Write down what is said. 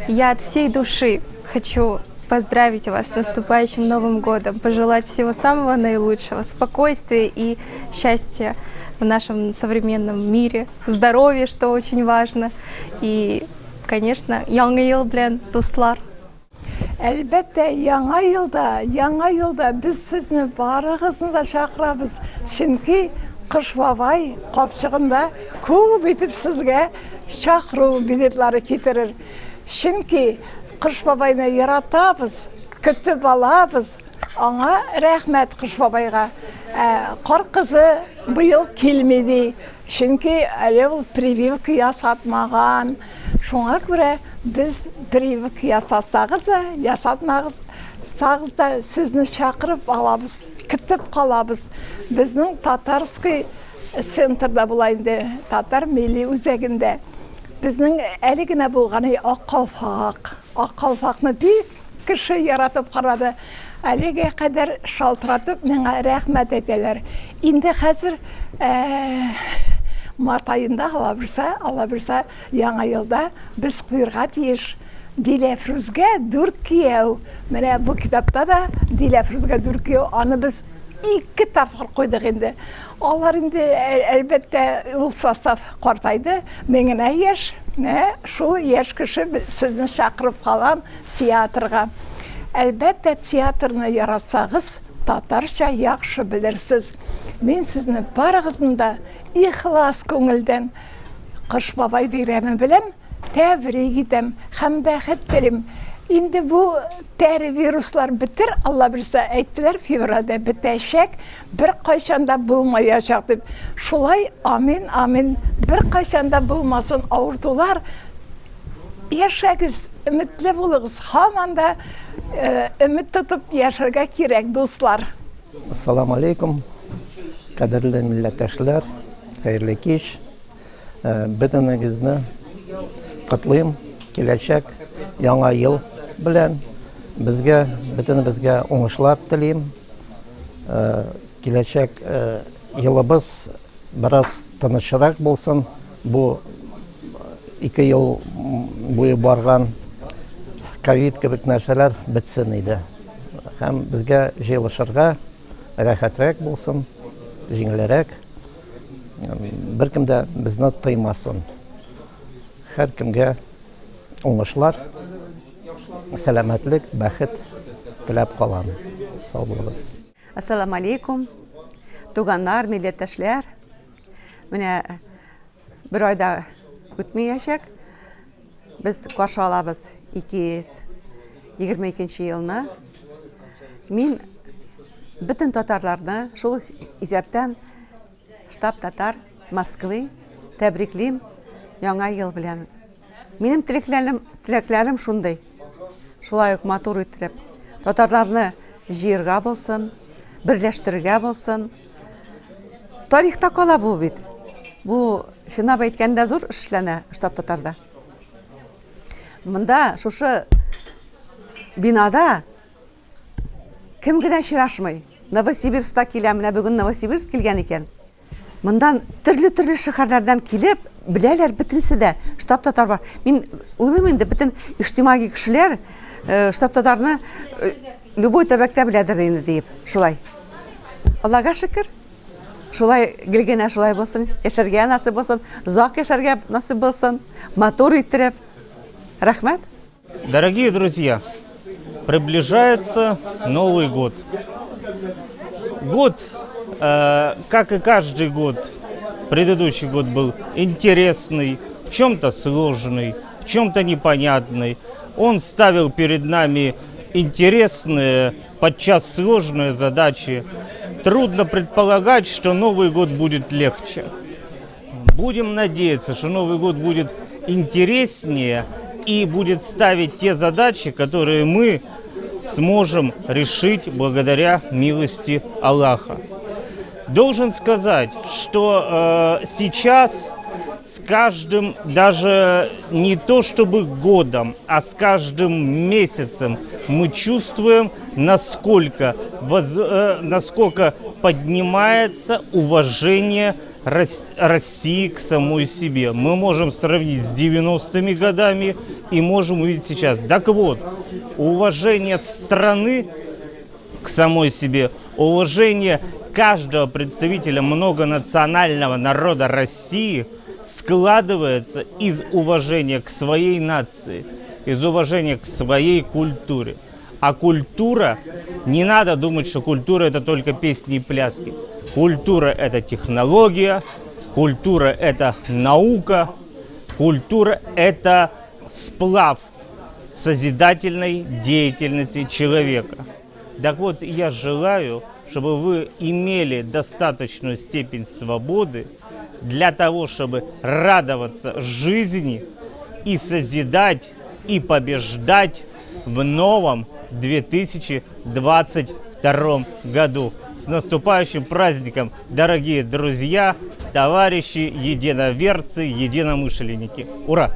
Я от всей души хочу поздравить вас с наступающим Новым годом, пожелать всего самого наилучшего, спокойствия и счастья в нашем современном мире, здоровья, что очень важно, и, конечно, Яңа ел белән, дуслар! Әлбәттә, яңа елда, яңа елда без сезне барыгызны да чакырабыз, чөнки Кыш бабай капчыгында күп итеп сезгә чакыру билетлары китерер. Чөнки Кыш бабайны яратабыз, көтеп алабыз. Аңа рәхмәт Кыш бабайга. Ә Кар кызы быел килми ди, чөнки әле ул прививка ясатмаган. Шуңа күрә без прививка ясатсагыз да, ясатмагыз сагыз да сезне чакырып алабыз, көтеп калабыз. Безнең татарский центрда була инде, татар милли үзәгендә. Безнең әле генә булган Ак калфак. Ак калфакны бик кеше яратып карады. Әлегә кадәр шалтыратып миңа рәхмәт әйтәләр. Инде хәзер март аенда, алабирса, алабирса, яңа елда без куерга тиеш Диләфрүзгә дүрт кияү. Менә бу китапта да Диләфрүзгә дүрт кияү, аны без ике тапкыр куйдык инде. Алар инде, әлбәттә, ул состав картайды, мин генә яшь, менә шул яшь кеше сезне чакырып калам театрга. Әлбәттә, театрны яратсагыз, татарча яхшы белерсез. Мин сезне барыгызны да ихлас күңелдән Кыш бабай бәйрәме белән тәбрик итәм һәм бәхет телим. Инде бу тәре вируслар бетер, Алла бирсә, әйттеләр, февральдә бетәчәк, беркайчан да булмаячак дип. Шулай, амин, амин, беркайчан да булмасын авыртулар. Яшәгез, өметле булыгыз, һаман да э, өмет тотып яшәргә кирәк, дуслар. Ассаламу алейкум, кадерле милләттәшләр, хәерле кич. Э, бөтенегезне котлыйм киләчәк яңа ел белән. Безгә, бөтенебезгә уңышлар телим. Э, киләчәк э, елыбыз бераз тынычрак булсын. Бу ике ел буе барган ковид кебек нәрсәләр бетсен иде. Һәм безгә җыелышырга рәхәтрәк булсын, җиңелрәк. Беркем дә безне тыймасын. Һәркемгә уңышлар, сәламәтлек, бәхет теләп калам. Сау булыгыз. Ассаламу алейкум, туганнар, милләттәшләр. Менә бер айда үтмәячәк. Без каршы алабыз 222 елны. Мин бөтен татарларны, шул исәптән штаб татар Москвы тәбриклим яңа ел белән. Минем теләкләрем, теләкләрем шундый. Шулай ук матур итеп татарларны җыерга булсын, берләштерергә булсын. Тарихта кала бу бит. Бу чынлап әйткәндә зур эш эшләнә штаб татарда. Монда шушы бинада кем генә очрашмый. Новосибирскта килә, менә бүген Новосибирск килгән икән. Мондан төрле-төрле шәһәрләрдән килеп, беләләр бөтенесе дә, штаб татар бар. Мин уйлыйм инде, бөтен иҗтимагый кешеләр э, штаб татарны э, любой төбәктә беләдер инде диеп, шулай. Аллага шөкер. Шулай гел генә шулай булсын, яшәргә насыйп булсын, озак яшәргә насыйп булсын, матур иттереп. Рәхмәт. Дорогие друзья, приближается Новый год. Год, э, как и каждый год, предыдущий год был интересный, в чем-то сложный, в чем-то непонятный. Он ставил перед нами интересные, подчас сложные задачи. Трудно предполагать, что Новый год будет легче. Будем надеяться, что Новый год будет интереснее и будет ставить те задачи, которые мы сможем решить благодаря милости Аллаха. Должен сказать, что э, сейчас с каждым даже не то чтобы годом, а с каждым месяцем мы чувствуем, насколько, воз, э, насколько поднимается уважение России к самой себе. Мы можем сравнить с 90-ми годами и можем увидеть сейчас. Так вот, уважение страны к самой себе, уважение каждого представителя многонационального народа России складывается из уважения к своей нации, из уважения к своей культуре. А культура, не надо думать, что культура это только песни и пляски. Культура это технология, культура это наука, культура это сплав созидательной деятельности человека. Так вот, я желаю, чтобы вы имели достаточную степень свободы для того, чтобы радоваться жизни и созидать, и побеждать в новом 2022 году. С наступающим праздником, дорогие друзья, товарищи, единоверцы, единомышленники. Ура!